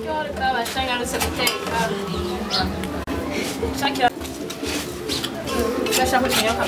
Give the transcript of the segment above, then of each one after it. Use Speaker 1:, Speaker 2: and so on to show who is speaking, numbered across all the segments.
Speaker 1: Bashangarutse guteka. Shakira. Ndashaka kunywa.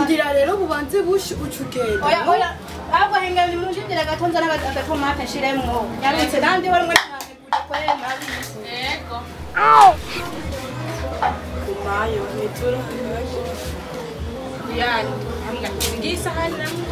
Speaker 2: Ndira rero bubanze bushi ucugenda.
Speaker 1: Oya oya ahubwo henga ni munjindira gatonza n'agatomate nshiremwo. Yarutse nandi wari mwe ntateguje kwema. Yego.
Speaker 2: Kumayo nitura.
Speaker 1: Yani hamga ngisa hani namwe.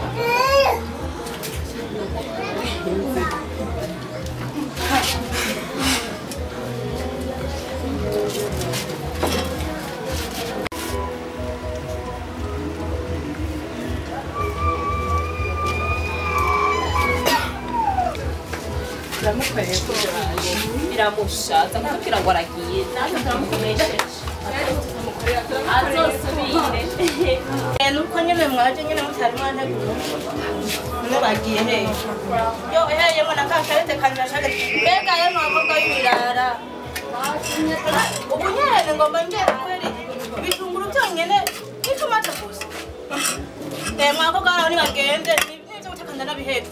Speaker 3: Biramushaza kugira ngo aragiye natwe turamukoresheje azosubire
Speaker 1: nuko nyene mwaje nyene mutari mwantegura none bagiye hehe yo heye mwana kakarete kanje ashaka mbega yemwe abakobwa b'ibirara ubu nyene ngomba ngera kweri ibitunguru byonyene n'itomate gusa mwakobwa baraho nibagende n'ivyo guteka ndanabiheza.